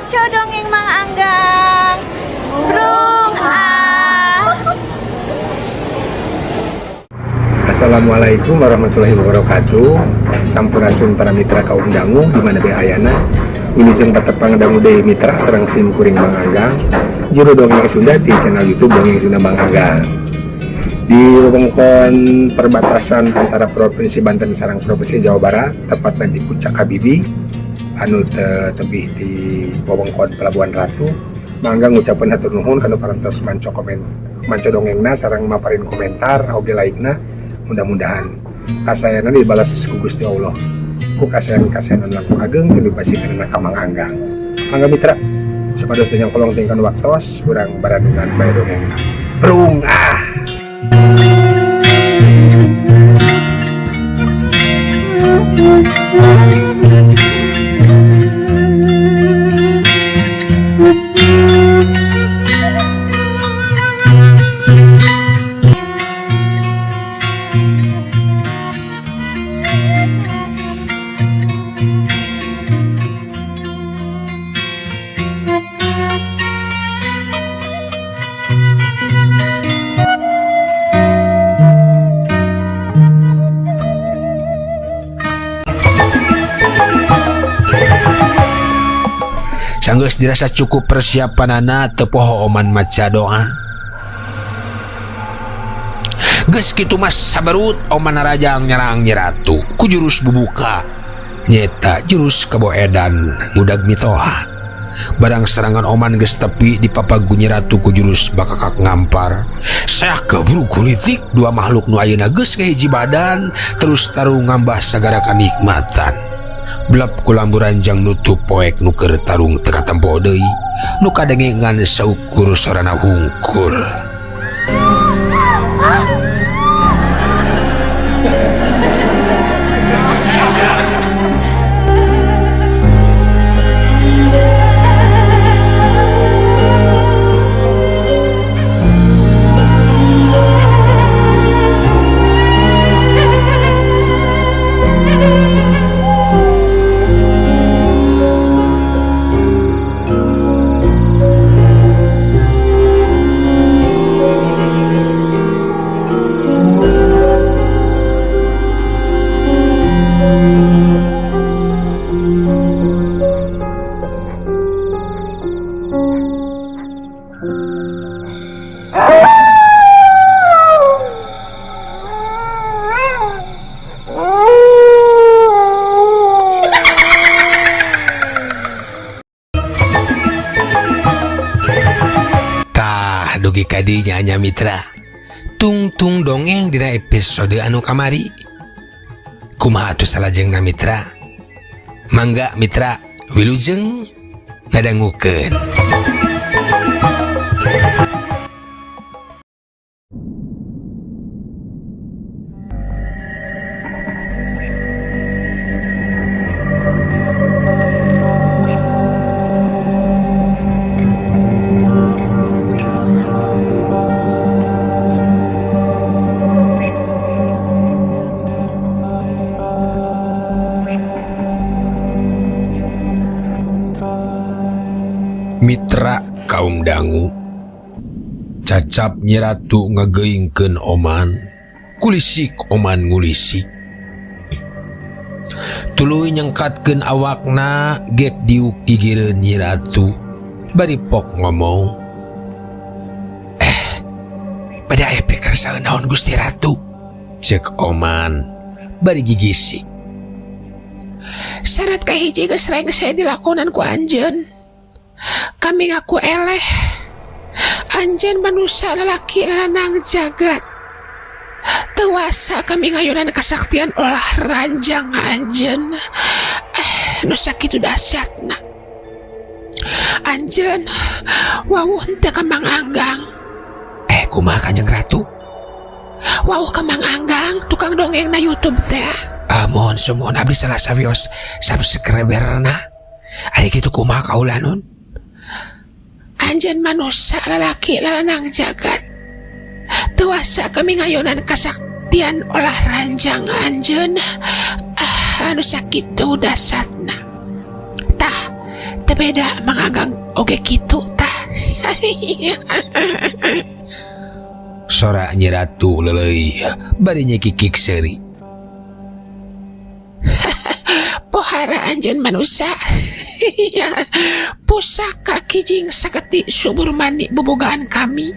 Maca dongeng Mang Anggang. Brung ah. Assalamualaikum warahmatullahi wabarakatuh. Sampurasun para mitra kaum dangu di mana be ayana. Wilujeng patepang dangu deui mitra sareng sim kuring Mang Anggang. Juru dongeng Sunda di channel YouTube Dongeng Sunda Mang Anggang. Di wewengkon perbatasan antara Provinsi Banten sareng Provinsi Jawa Barat, tepatnya di Puncak Habibi, anu tebih di wewengkon Pelabuhan Ratu. Mang Anggang ngucapkeun hatur nuhun kanu parantos manco komen, manco dongengna sareng maparin komentar oge like-na. Mudah-mudahan kasayanna dibalas ku Gusti Allah ku kasayan-kasayan langkung ageng teu dipasihkeun ka Mang Anggang. Mangga mitra, supados teu nyangkolong tingkan waktos, urang barandungan bae dongengna. Prung ah. Sanggeus dirasa cukup persiapanana, teu poho Oman maca doa. Geus kitu mas sabarut Oman narajang nyerang Nyi Ratu ku jurus bubuka, nyeta jurus kebo edan ngudag mitoha. Barang serangan Oman geus tepi dipapagu Nyi Ratu ku jurus bakakak ngampar. Seak gebrug kulitik dua makhluk nu ayeuna geus ngahiji badan terus tarung ngambah sagara kanikmatan. Blep ku lambu ranjang nutup poek nu keur tarung teu katempo deui, nu kadenge ngan saukur sorana hungkul. Tah dugi kadinya nya mitra, tungtung dongeng dina episode anu kamari. Kumaha atuh salajengna mitra? Mangga mitra wilujeng ngadangukeun. Mitra kaum dangu, cacap Nyi Ratu ngageuingkeun Oman, kulisik Oman ngulisik. Tuluy nyengkatkeun awakna gek diuk gigireun Nyi Ratu, bari pok ngomong, bade aya pikersaeun naon Gusti Ratu? Cek Oman bari gigisik. Syarat kahiji geus rengse dilakonan ku anjeun. Kami ngaku eleh. Anjeun manusia lalaki lanang jagat. Tewasa kami ngayunan kasaktian olah ranjang anjeun. Nu sakitu dahsyatna. Anjeun wawuh henteu ka Mang Anggang. Kumaha Kanjeng Ratu? Wawuh ka Mang Anggang tukang dongeng na YouTube teh. Mohon sumuhun abdi salah sawios subscriberna. Ari kitu kumaha kaula nun? Anjeun manusia lalaki lanang jagat. Tewasa kami ngayunan kasaktian olah ranjang anjeun. Anu sakitu dasatna. Tah, Teu beda Mang Anggang oge kitu tah. Sora Nyi Ratu leuleuih bari nyikikik seuri. Pohara anjeun manusa. Pusaka kijing saketi subur mani bobogaan kami.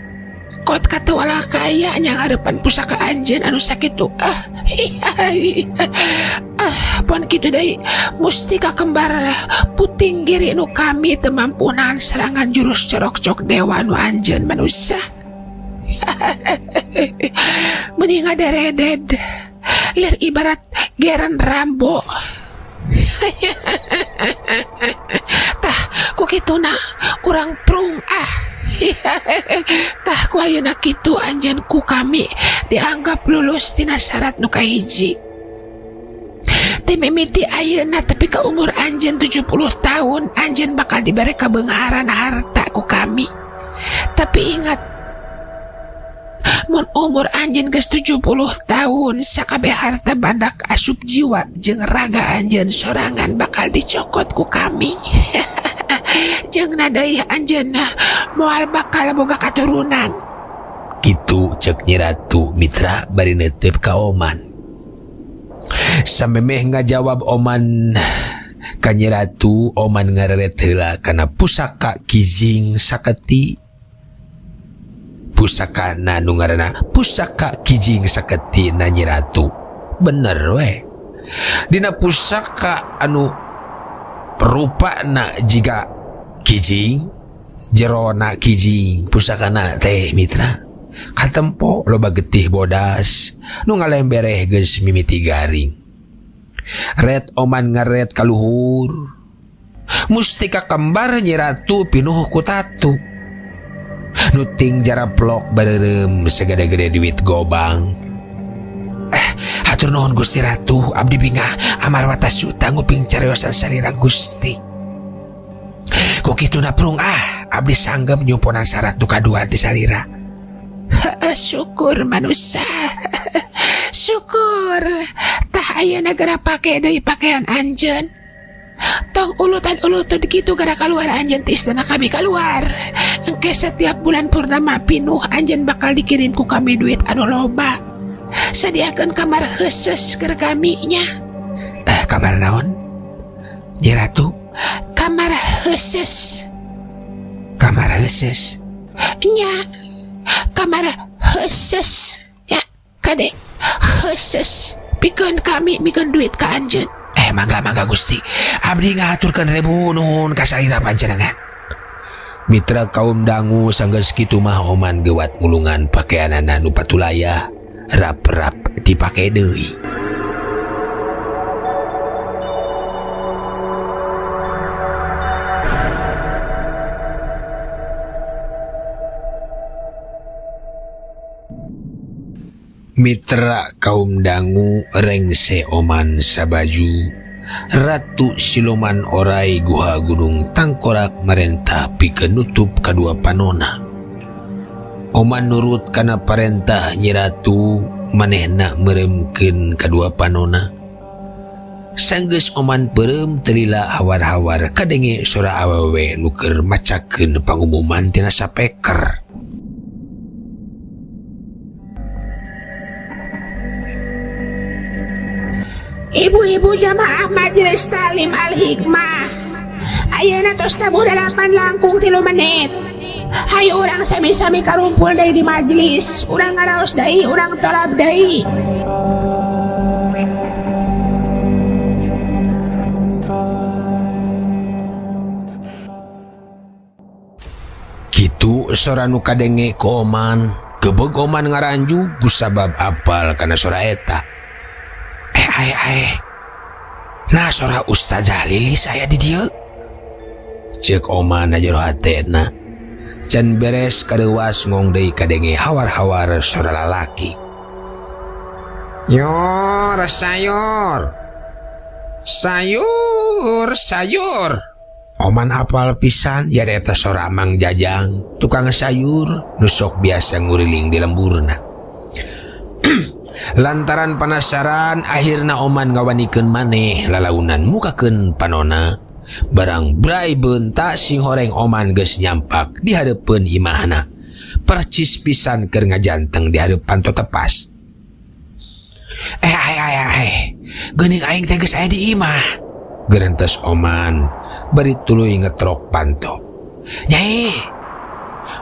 Kot katawala kaya nyanghareupan pusaka anjeun anu sakitu. Ah, ah, pon kitu deui mustika kembar puting giri nu kami teu mampu nahan serangan jurus corok-cok dewa nu anjeun manusa. Mending ngadereded lir ibarat Geren Rambo. Tah ku kituna urang prung ah. Tah ku ayeuna kitu anjeun ku kami dianggap lulus tina syarat nu kahiji. Ti mimiti ayeuna tepi ka umur anjeun 70 tahun anjeun bakal dibere kabeungharan harta ku kami. Tapi ingat, mun umur anjeun geus 70 tahun sakabeh harta bandak asup jiwa jeung raga anjeun sorangan bakal dicokot ku kami. Jeung nadai anjeunna moal bakal boga katurunan. Kitu cek Nyi Ratu mitra bari neuteup ka Oman. Samemeh ngajawab Oman ka Nyi Ratu, Oman ngareret heula kana pusaka kijing saketi. Pusaka na nu ngaranna pusaka kijing saketi na Nyi Ratu. Bener we. Dina pusaka anu rupana jiga kijing, jerona kijing pusakana teh mitra. Katempo loba getih bodas nu ngalembereh geus mimiti garing. Ret Oman ngaret kaluhur. Mustika kembar Nyi Ratu pinuh ku tatu. Nuting jaraplok bareureum sagede-gede duit gobang. Hatur nuhun Gusti Ratu, abdi bingah amarwata suta nguping cariosan salira Gusti. Ku kituna prung ah, abdi sanggem nyumponan syarat nu kadua ti salira. Heeh, syukur manusa. Syukur. Tah ayeuna geura pake deui pakaian anjeun. Tong ulutan-ulutun kitu gara kaluar anjeun ti istana kami kaluar. Engke setiap bulan purnama pinuh anjeun bakal dikirim ku kami duit anu loba. Sadiakeun kamar khusus keur kami nya. Kamar naon? Nyi Ratu? Kamar khusus. Kamar khusus? Nya. Kamar khusus. Ya, kade khusus. Pikeun kami mikeun duit ka anjeun. Mangga mangga Gusti. Abdi ngahaturkeun ribu nuhun ka salira panjenengan. Mitra kaum dangu sanggeus kitu mah Oman gewat mulungan pakeanana nu patulayah rap-rap dipake deui. Mitra kaum dangu rengse Oman sabaju Ratu Siluman Orai Guha Gunung Tangkorak merentah pikeun nutup kadua panona. Oman nurut kana parentah Nyi Ratu manehna meuremkeun kadua panona. Sanggeus Oman peureum telila hawar-hawar kadenge sora awewe nu keur macakeun pangumuman tina sapeker. Ibu-ibu jamaah Majelis Taklim Al-Hikmah, ayeuna tos tabuh 8 langkung 3 menit. Hayu urang sami-sami karumpul deui di majelis, urang ngaraos deui, urang tolab deui. Kitu sora nu kadenge ku Oman, gebeg Oman ngaranjug kusabab apal kana sora eta. Nah sora Ustazah Lilis aya di dieu. Ceuk Oman jero hatena. Can beres kareuwas ngong deui kadenge hawar-hawar sora lalaki. Yor sayur. Sayur, sayur. Oman apal pisan ya eta sora Mang Jajang, tukang sayur nu sok biasa nguriling di lemburna. Lantaran penasaran akhirna Oman ngawanikeun maneh lalaunan mukakeun panona. Barang brai beunta singhoreng Oman geus nyampak di hareupeun imahna. Percis pisan keur ngajanteng di hareup panto tepas. Eh ay ay ay, geuning aing teh geus aya di imah. Gerentes Oman bari tuluy ngetrok panto. Nyai,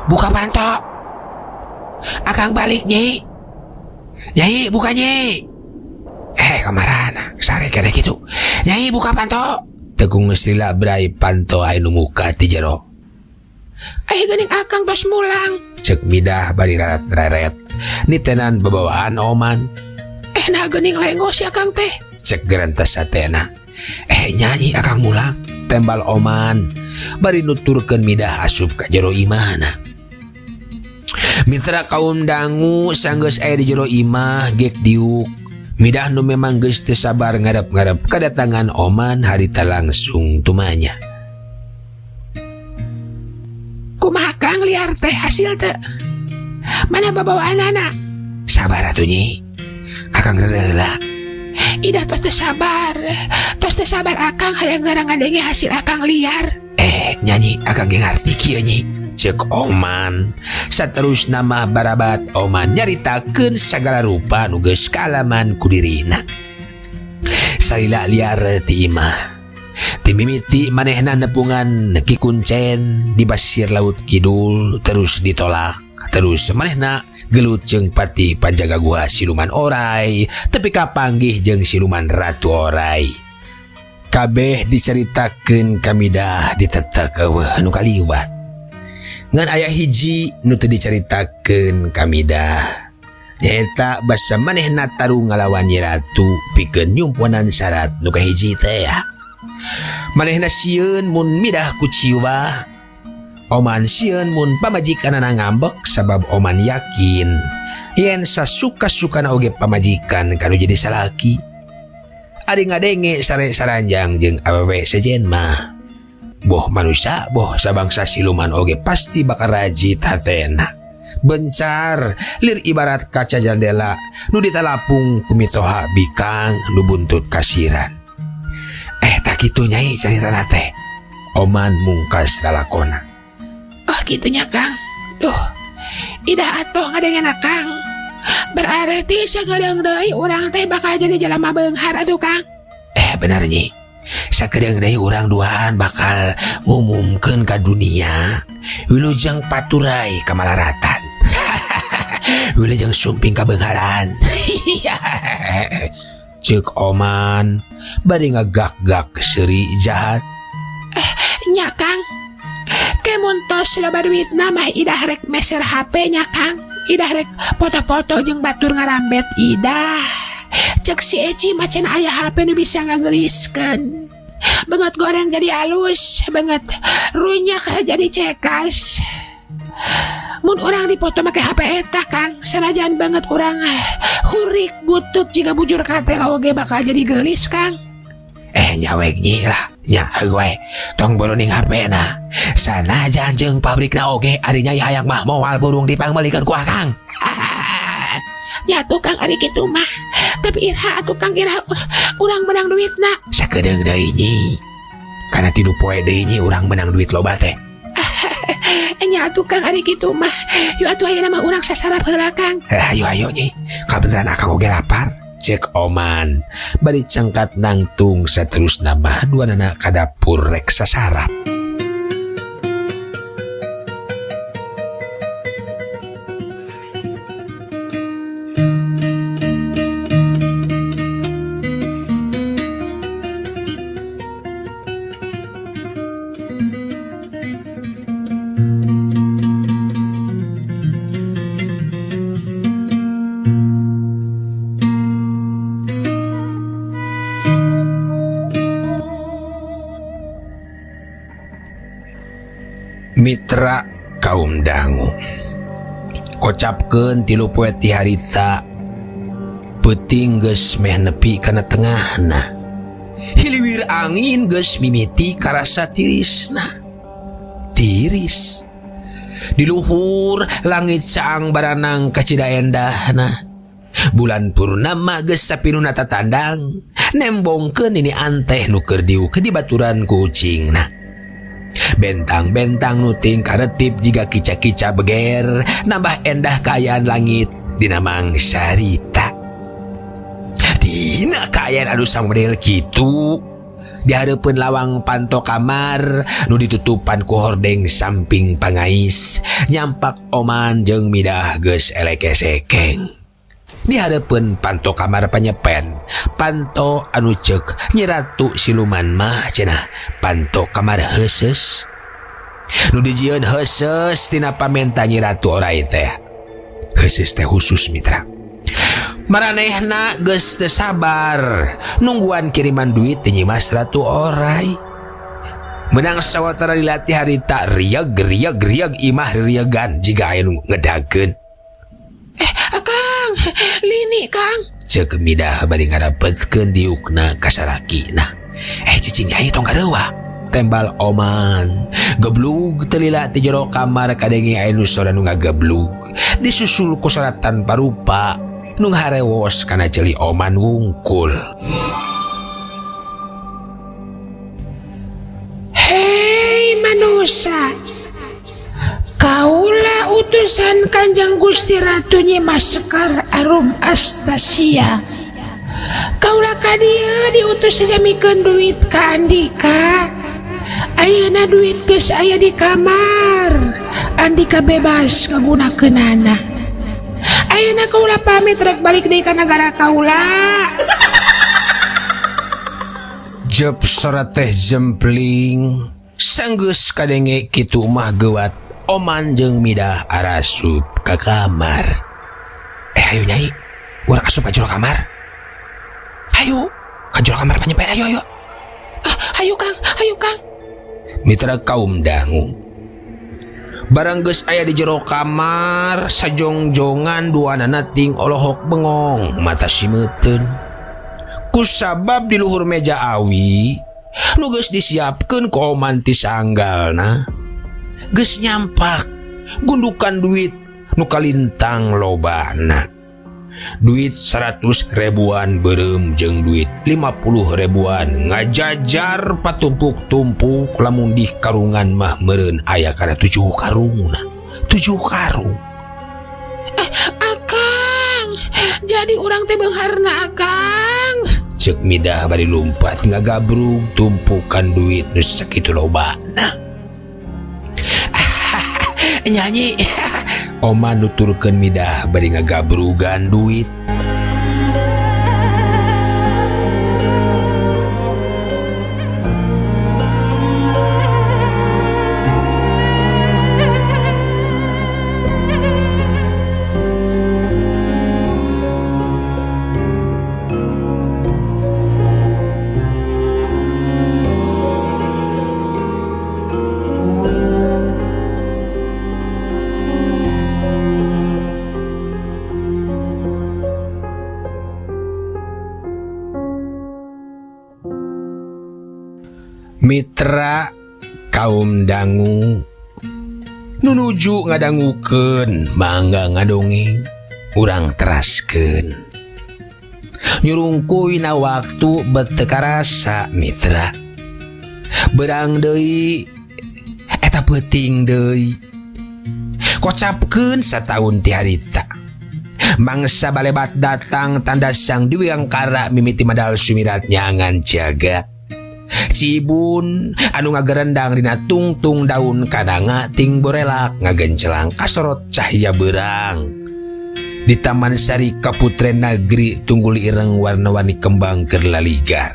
buka panto. Akang balik Nyai. Nyai, buka Nyai. Eh, kamarana, sare kene kitu. Nyai, buka panto. Tekung geus lila brai panto aya nu muka ti jero. Ai geuning akang tos mulang. Cek Midah bari rarat-reret. Nitenan babawaan Oman. Eh, nah geuning lengo si akang teh. Cek gerentes satena. Eh, nyanyi akang mulang. Tembal Oman bari nuturkeun Midah asup ka jero imahna. Mitra kaum dangu sanggeus aya di jero imah gek diuk. Midah nu memang geus teu sabar ngarep-ngarep kedatangan Oman harita langsung tumanya. Kumaha Kang liar teh hasil teh? Mana babawaanana? Sabar atuh Nyi. Akang rereula. Ida tos teu sabar. Tos teu sabar akang hayang geura ngadenge hasil akang liar. Eh, nyanyi akang ge ngarti kieu Nyi. Cek Oman. Saterusna mah barabat Oman nyaritakeun sagala rupa nu geus kaalaman ku dirina. Salila liar ti imah. Ti mimiti manehna nepungan Ki Kuncen di basir laut kidul terus ditolak. Terus manehna gelut jeung pati panjaga guha siluman orai tepi kapanggih jeung siluman ratu orai. Kabeh dicaritakeun ka Midah ditetek eueuh nu kaliwat. Ngan aya hiji nu teu dicaritakeun ka Midah. Nyaeta basa manehna tarung ngalawan Nyi Ratu pikeun nyumponan syarat nu kahiji teh. Manehna sieun mun Midah kuciwa. Oman sieun mun pamajikanana ngambek sabab Oman yakin yen sasuka-sukana oge pamajikan kanu jadi salaki. Ari ngadenge sare saranjang jeung awewe sejen mah. Boh manusia, boh sabangsa siluman oge pasti bakal rajit hatena. Bencar, lir ibarat kaca jandela nu ditalapung ku mitoha bikang nu buntut kasiran. Eh, tak kitu Nyai caritana teh. Oman mungkas lalakona. Oh kitunya Kang. Duh, ida atuh ngadengena Kang. Berarti sakedeung deui urang teh bakal jadi jelema beunghar atuh Kang. Eh, bener Nyi. Sakedeung deui urang duaan bakal ngumumkeun ka dunia wilujeng paturai kamalaratan. Wilujeng sumping kabeungharan. Ceuk Oman bari ngagak-gak seuri jahat. Eh, nya Kang. Kemun tos loba duitna mah idah rek meser HP nya Kang. Idah rek foto-foto jeung batur ngarambet idah. Cek si Eci mah cenah aya HP nu bisa ngageliskeun. Banget goreng jadi halus, banget runyak jadi cekas. Mun urang dipoto make HP eta Kang, sanajan banget urang hurik butut jiga bujur katel oge bakal jadi geulis Kang. Eh, nyaweg Nyi lah, nya heuh we. Tong boroning HP na. Sanajan jeung pabrikna oge ari Nyai hayang mah moal burung dipangmeulikeun ku akang. Nya tukang ari kitu mah. Tapi iraha atuh Kang, iraha urang menang duitna. Sakedeung deui Nyi. Kana 3 poe deui Nyi urang menang duit loba teh. Nya atuh Kang ari kitu mah. Yuk atuh ayeuna mah urang sasarap heula Kang. Eh, ayo ayo Nyi. Kabeneran akang oge lapar. Cek Oman bari cengkat nangtung saterusna mah duanana ka dapur rek sasarap. Mitra kaum dangu kocapkeun 3 poe ti harita peuting geus meh nepi kana tengahna. Hiliwir angin geus mimiti karasa tirisna. Tiris di luhur langit caang baranang kacida endahna. Bulan purnama geus sapinuna tatandang. Nembongkeun nini anteh nu keur diuk dibaturan ku ucingna. Bentang-bentang nu tingkaretip jiga kica-kica beger nambah endah kaayaan langit dina mangsa harita. Dina kaayaan anu samodel kitu di hareupeun lawang panto kamar nu ditutupan ku hordeng samping pangais nyampak Oman jeung Midah geus elek-esekeng. Di hareupeun panto kamar panyepen, panto anu ceuk Nyi Ratu siluman mah cenah panto kamar heuseus. Nu dijieun heuseus tina pamenta Nyi Ratu Orai teh. Heuseus teh khusus mitra. Maranehna geus teu sabar nungguan kiriman duit ti Nyi Mas Ratu Orai. Menang sawatara dilatih harita rieg rieg rieg imah riegan jiga aya nu ngedageun. Akang, lini Kang. Ceuk Midah bari ngarapetkeun diukna ka sarakina. Cicing nyai tong kareuwah. Tembal Oman. Geblug teu lila ti jero kamar kadenge aya nu sora nu ngageblug. Disusul ku sora tanpa rupa nu ngarewos kana ceuli Oman wungkul. Hei manusia, kaula utusan Kanjeng Gusti Ratu Nyi Mas Sekar Arum Astasia. Kaula ka dieu diutus sajamikeun duit ka Andika. Ayeuna duit geus aya di kamar. Andika bebas ngagunakeunana. Ayeuna kaula pamit rek balik deui ka nagara kaula. Jep sora teh jempling. Sanggeus kadenge kitu mah geuwat Oman jeung Midah arasup ka kamar. Hayu nyai, urang asup ka jero kamar. Hayu ka jero kamar panyepen, ayo ayo. Hayu Kang, hayu Kang. Mitra kaum dangu. Barang geus aya di jero kamar, sajongjongan duanana ting olohok bengong, mata simeuteun. Kusabab di luhur meja awi, nu geus disiapkeun ku Oman ti sanggalna. Geus nyampak gundukan duit nu kalintang lobana. Duit 100 ribuan beureum jeung duit 50 ribuan ngajajar patumpuk-tumpuk lamun di karungan mah meureun aya kana 7 karungna. 7 karung. Akang, jadi urang teh beungharna Akang. Ceuk Midah bari lumpat ngagabrug tumpukan duit nu sakitu lobana. Nyanyi. Oman nuturkeun Midah bari ngagabrugan duit. Mitra kaum dangu nunuju ngadangukeun mangga ngadongeng urang teraskeun nyurungkuyna waktu bet teu karasa mitra berang deui eta peuting deui kocapkeun sataun ti harita mangsa balebat datang tanda sang Dwiangkara mimiti madal sumirat nyangan jagat Cibun anu ngagerendang dina tungtung daun kadanga ting borelak ngagencelang kasorot cahaya berang. Di Taman Sari Kaputren Nagri tunggul ireng warna-warni kembang keur laligar.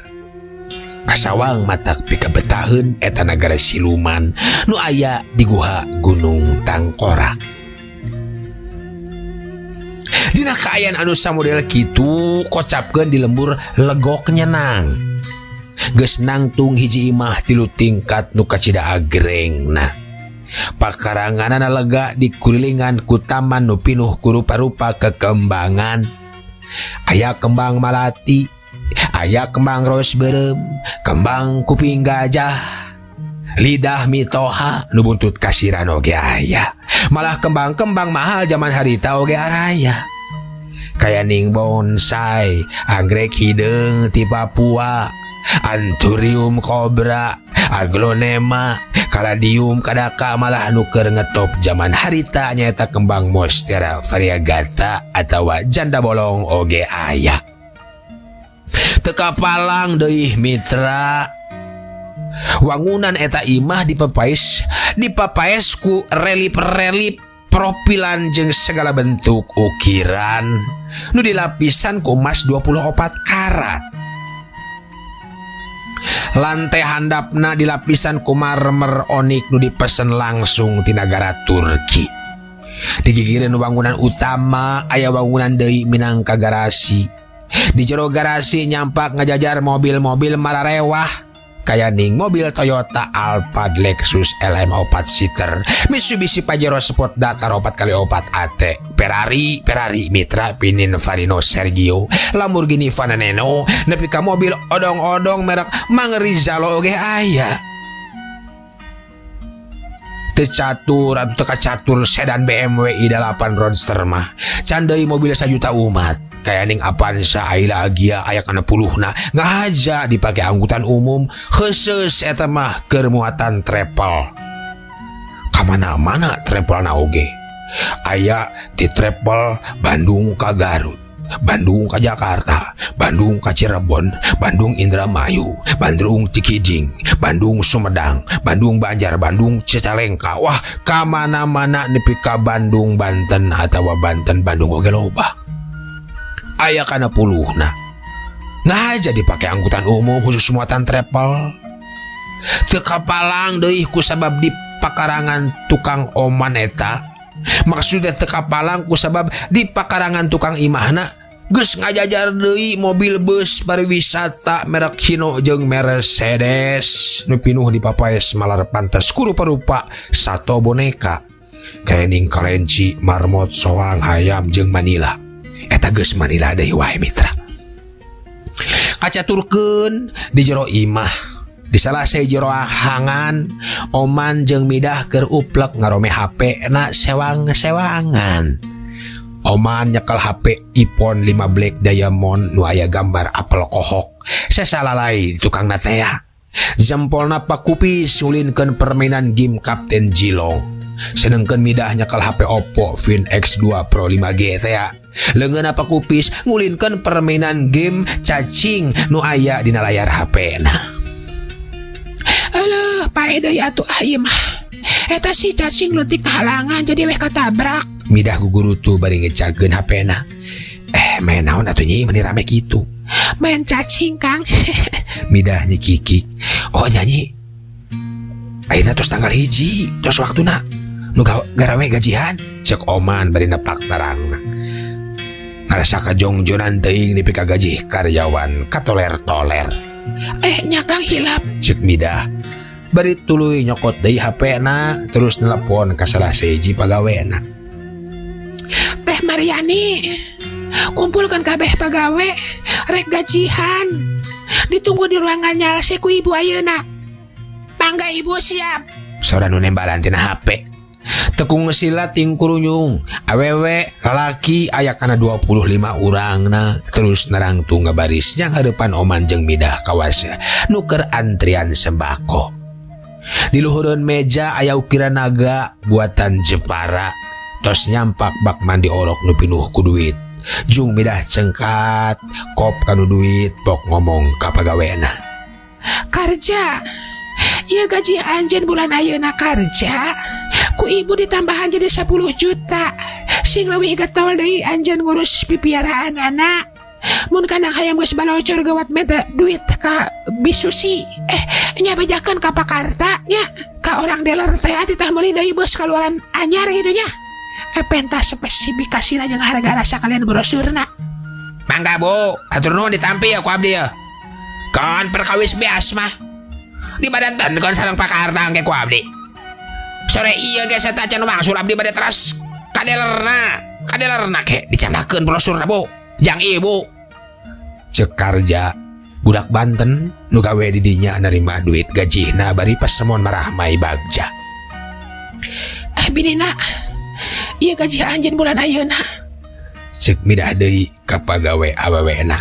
Kasawang matak pikabetaheun eta nagara siluman nu aya di guha Gunung Tangkorak. Dina kaayaan anu samodel kitu kocapkeun di lembur legok nyenang. Geus nangtung hiji imah 3 tingkat nu kacida agrengna. Pakaranganana lega dikulilingan ku taman nu pinuh ku rupa-rupa kekembangan. Aya kembang malati, aya kembang ros beureum, kembang kuping gajah, lidah mitoha nu buntut kasiran oge aya. Malah kembang-kembang mahal zaman harita oge araya. Kayaning bonsai, anggrek hideung ti Papua, Anturium kobra, aglonema, caladium kadaka, malah nu keur ngetop zaman harita nyaeta kembang Monstera variegata atawa janda bolong oge aya. Teu kapalang deui, mitra, wangunan eta imah dipapaes ku relief-relief, profilan jeung segala bentuk ukiran nu dilapisan ku emas 24 karat. Lantai handapna dilapisan ku marmer onik nu dipesen langsung ti nagara Turki. Di gigireun wangunan utama aya wangunan deui minangka garasi. Di jero garasi nyampak ngajajar mobil-mobil mararewah, kayaning mobil Toyota Alphard, Lexus LM 4 seater, Mitsubishi Pajero Sport Dakar 4x4 AT, Ferrari, Ferrari, Mitra, Pininfarina Sergio, Lamborghini Veneno, nepi ka mobil odong-odong merek Mangrizalo oge aya. Teu catur atau teu kacatur sedan BMW i8 Roadster mah. Can deui mobil sajuta umat kayaning Avanza, Ayla, Agya aya kana puluhna. Ngahaja dipake angkutan umum, khusus eta mah keur muatan travel. Kamana-mana travel na oge aya di travel Bandung ka Garut, Bandung ke Jakarta, Bandung ke Cirebon, Bandung Indramayu, Bandung Cikijing, Bandung Sumedang, Bandung Banjar, Bandung Cicalengka. Wah, kamana-mana nepi ka Bandung Banten atau Banten Bandung oge loba. Aya kana puluhna. Ngahaja dipakai angkutan umum, khusus muatan travel. Teu kapalang deui ku sabab di pakarangan tukang oman eta. Maksudnya teu kapalang ku sabab di pakarangan tukang imahna geus ngajajar deui mobil bus pariwisata merek Hino jeung Mercedes nu pinuh dipapaes malar pantes ku rupa-rupa sato boneka kayaning kelenci, marmot, soang, hayam jeung Manila. Eta geus Manila deui wae, mitra. Kacaturkeun di jero imah, di salah sahiji rohangan, Oman jeung Midah keur uplek ngarome HP na sewang-sewangan. Oman nyekel HP iPhone 5 Black Diamond nu aya gambar apel kohok sesalalai tukang natea. Jempolna pakupis ngulinkeun permainan game Kapten Jilong, sedengkeun Midah nyekel HP Oppo Find X2 Pro 5G tea. Leungeunna pakupis ngulinkeun permainan game cacing nu aya dina layar HP na. Alah, paeh deui atuh ah ieu mah. Eta si cacing leutik kahalangan, jadi weh katabrak. Midah gugurutu bari ngecageun HP na. Eh, main naon atuh, Nyi, meni rame kitu? Main cacing, Kang. Midah nyikikik. Oh, nyanyi. Ayeuna tos tanggal 1, tos waktuna. Nu garawe gajian, cek Oman bari nepak tarangna. Ngarasa kajongjonan teuing nepi ka gajih karyawan katoler-toler. Eh, nya Kang, hilap. Cek Midah. Bari tuluy nyokot deui HP na terus nelpon ka salah sahiji pagawena. Teh Mariani, kumpulkan kabeh pagawe, rek gajian. Ditunggu di ruangan nyalse ku ibu ayeuna. Mangga, Ibu, siap. Sora nu nembalan tina HP. Tekung silat ting kurunyung, awewe lalaki aya kana 25 urangna terus nerangtung ngabaris yang hadapan Oman jeung Midah kawas nu keur antrian sembako. Di luhureun meja aya ukiran naga buatan Jepara. Tos nyampak bak mandi orok nu pinuh ku duit. Jung Midah cengkat kop kanu duit, pok ngomong ka pagawena. Karja. Ieu gaji anjeun bulan ayeuna, Karja. Ku ibu ditambahan jadi 10 juta. Sing leuwih getol deui anjeun ngurus pipiaraan anak. Mun kandang hayam geus balocor, gawat menta duit ka Bi Susi. Eh, nya bejakeun ka Pakarta nya, ka orang dealer teh titah meuli deui bus kaluaran anyar gitu nya. Penta spesifikasina jeung harga sakalian brosurna. Mangga, Bu, hatur nuhun, ditampi ya ku abdi ya. Kan perkawis beas mah. Di badan kon sareng Pakarta engke ku abdi. Sore ieu ge satacan wangsul abdi bade teras ka dealerna. Ka dealerna ke dicandakeun brosurna, Bu. Jang Ibu. Cek Karja, budak Banten nu gawe di dinya nerima duit gajihna bari pasemon marahmai bagja. Eh, binina. Ieu gaji anjeun bulan ayeuna. Cek Midah deui ka pagawe awewena.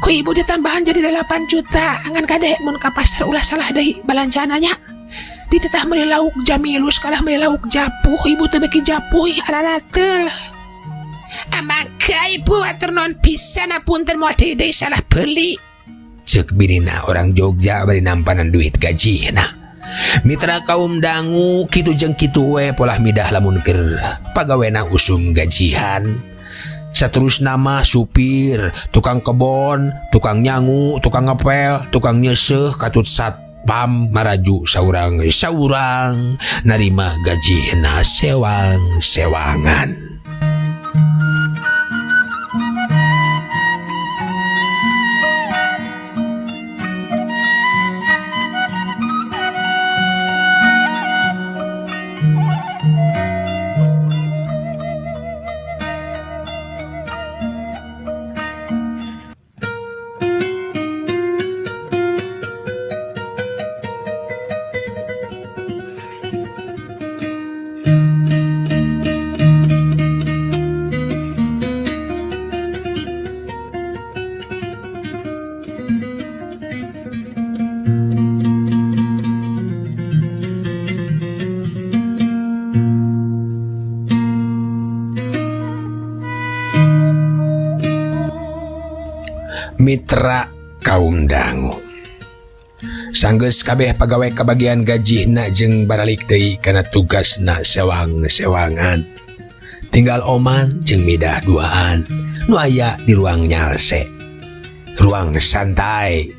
Ku ibu ditambahan jadi 8 juta ngan kade mun ka pasar ulah salah deui balanjaanna nya. Ditetah meuli lauk jamilus kalah meuli lauk japuh ibu teh beki japuh ih ararateul. Amangka ibu atur nuhun pisan apunten moal deui deui salah beli. Cek binina orang Jogja bari nampanan duit gajihna. Mitra kaum dangu kitu jeung kitu we polah midah lamun keur pagawena usum gajihan. Saterusna mah supir, tukang kebon, tukang nyangu, tukang ngepel, tukang nyeuseuh katut satpam maraju saurang-saurang narima gajihna sewang-sewangan. Mitra kaum dangu sanggeus kabeh pagawe kabagian gajihna jeung baralik deui kana tugasna sewang-sewangan. Tinggal Oman jeung Midah duaan nu aya di ruang nyalse, ruang santai.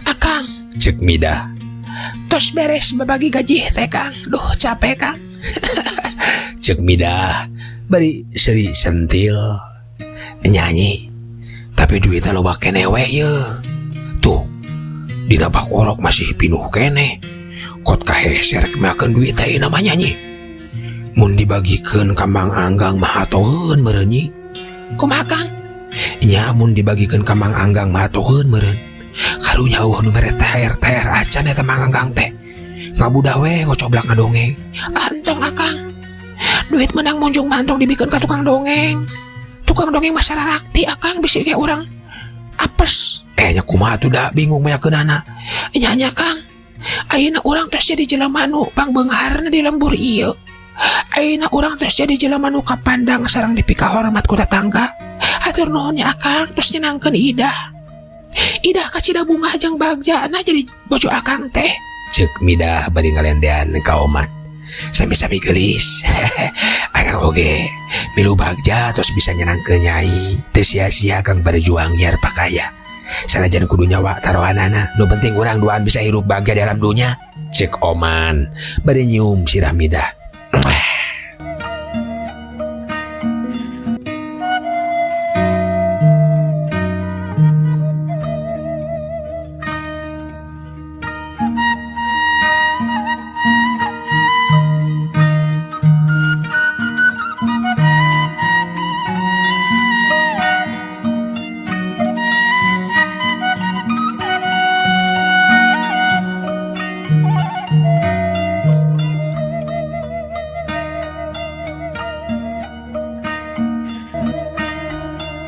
Akang, cek Midah, tos beres babagi gaji teh Kang. Duh capek Kang. Cek Midah bari seuri sentil nyanyi. Tapi duitnya loba keneh we ye. Tuh, dina bak orok masih pinuh keneh. Kot kaheser meakeun duit teh namanya nyi. Mun dibagikeun ka Mang Anggang mah atoheun meureun nyi. Kumaha Kang? Nya mun dibagikeun ka Mang Anggang mah atoheun meureun. Karunya eueuh nu mere THR acan eta Mang Anggang teh. Ngabudah we ngocoblak ngadongeng. Ah, entong Akang. Duit menang munjung mah entong dibikeun ka tukang dongeng. Tukang dongeng mah sararakti Akang bisi ge urang apes. Nya kumaha atuh da bingung meyakeunana. Nya nya Kang. Ayeuna urang tos jadi jelema nu pangbeungharna di lembur ieu. Ayeuna urang tos jadi jelema nu kapandang sareng dipikahormat ku tatangga. Hatur nuhun nya Akang tos nyenangkeun Idah. Idah kacida bungah jeung bagjana jadi bojo Akang teh. Ceuk Midah bari ngalendean ka Oman. Sami-sami geulis. Akang oge milu bagja tos bisa nyenangkeun nyai. Teu sia-sia Akang berjuang nyiar pakaya. Sanajan kudu nyawa taruhanana, nu penting urang duaan bisa hirup bagja di alam dunya. Ceuk Oman bari nyium sirah Midah.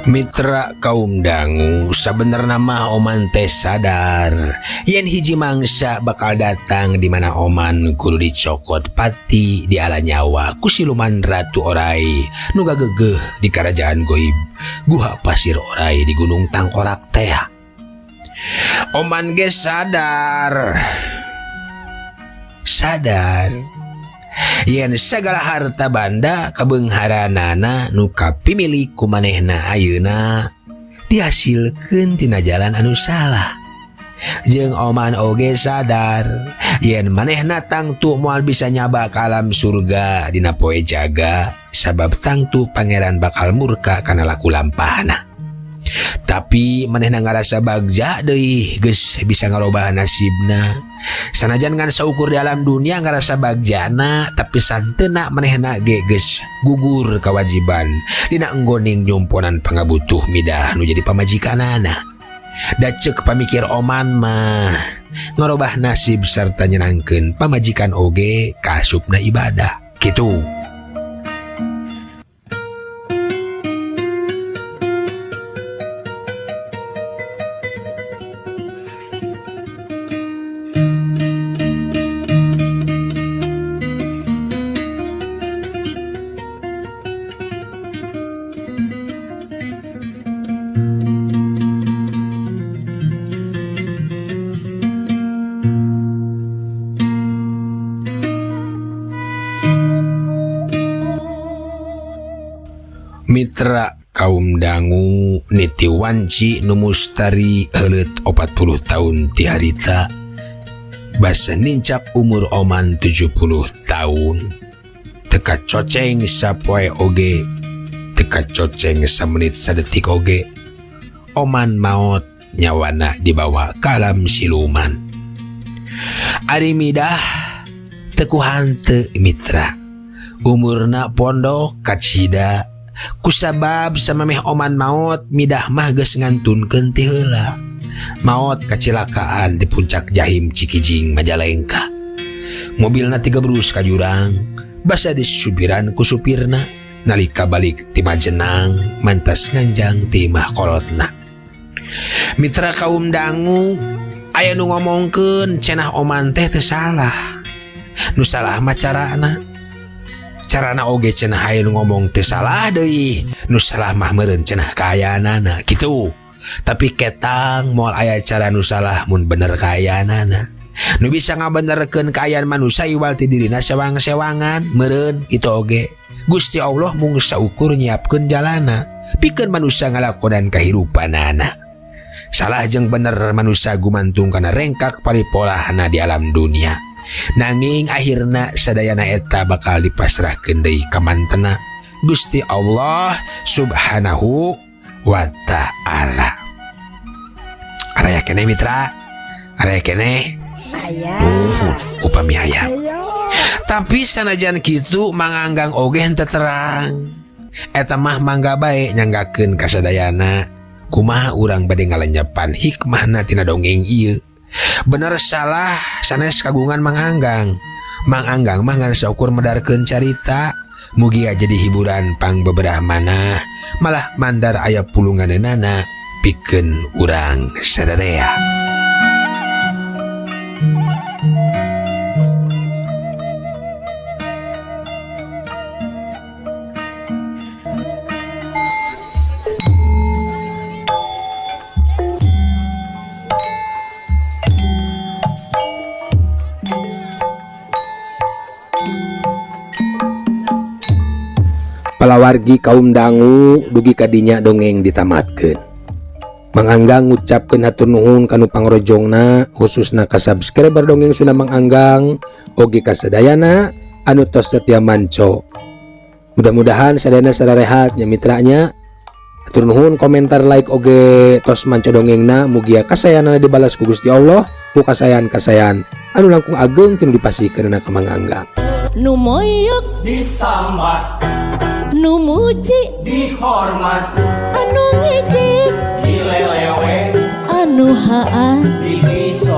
Mitra kaum dangu sabenerna mah Oman teh sadar yen hiji mangsa bakal datang di mana Oman kudu dicokot pati di ala nyawa ku siluman Ratu Orai nu gagegeuh di kerajaan goib Guha Pasir Orai di Gunung Tangkorak teh. Oman ge sadar yen segala harta banda kabeungharanana nu kapimilik ku manehna ayeuna dihasilkeun tina jalan anu salah. Jeung Oman oge sadar yen manehna tangtu moal bisa nyaba ka alam surga dina poe jaga sabab tangtu pangeran bakal murka kana laku lampahna. Tapi manehna ngarasa bagja deui geus bisa ngarobah nasibna. Sanajan ngan saukur di alam dunia ngarasa bagjana, tapi santeuna manehna ge geus gugur kewajiban dina enggoning nyumponan pangabutuh Midah nu jadi pamajikanana. Da ceuk pamikir Oman mah ngarobah nasib sarta nyenangkeun pamajikan oge kaasupna ibadah. Kitu. Mitra kaum dangu niti wanci nu mustari heuleut 40 tahun ti harita basa nincak umur Oman 70 tahun teka coceng sapoe oge teka coceng samenit sadetik oge Oman maot nyawana dibawa ka alam siluman. Ari Midah teu ku hanteu mitra umurna pondok kacida kusabab samemeh Oman maot Midah mah geus ngantunkeun ti heula maot kacilakaan di puncak Jahim Cikijing Majalengka. Mobilna tigebrus ka jurang basa disupiran ku supirna nalika balik ti Majenang mantas nganjang ti imah kolotna. Mitra kaum dangu aya nu ngomongkeun cenah Oman teh teu salah, nu salah mah carana. Carana oge cenah aya nu ngomong teu salah deui, nu salah mah meureun cenah kaayaanana kitu. Tapi ketang moal aya cara nu salah mun bener kaayaanana. Nu bisa ngabenerkeun kaayaan manusia iwal ti dirina sewang-sewangan meureun kitu oge. Gusti Allah mung saukur nyiapkeun jalana pikeun manusia ngalakonan kahirupanana. Salah jeung bener manusia gumantung kana rengkak palipolahna di alam dunia. Nanging akhirna sadayana eta bakal dipasrahkeun deui ka mantena Gusti Allah Subhanahu wa ta'ala. Araya keneh mitra, araya keneh Aya. Nuhun upami aya. Tapi sanajan kitu Mang Anggang oge henteu terang. Eta mah mangga bae nyanggakeun kasadayana. Kumaha urang bade ngalenyepan hikmahna tina dongeng ieu. Bener salah sanes kagungan Mang Anggang. Mang Anggang mah ngan saukur medarkeun carita. Mugia jadi hiburan pang beberah manah, malah mandar aya pulunganeunana pikeun urang sadarea. Palawargi kaum dangu dugi kadinya dongeng ditamatkeun. Mang Anggang ngucapkeun hatur nuhun kanu pangrojongna khususna ka subscriber dongeng Sunda Mang Anggang oge ka sadayana anu tos setia manco. Mudah-mudahan sadayana sararehat nya mitranya. Hatur nuhun komentar like oge tos manco dongengna mugia kasayanana dibalas ku Gusti Allah ku kasayan-kasayan anu langkung ageng tinu dipasihkeunana ka Mang Anggang. Nu moyok disambat, nu muji dihormat, anu ngejek dilelewe, anu haan dipiso.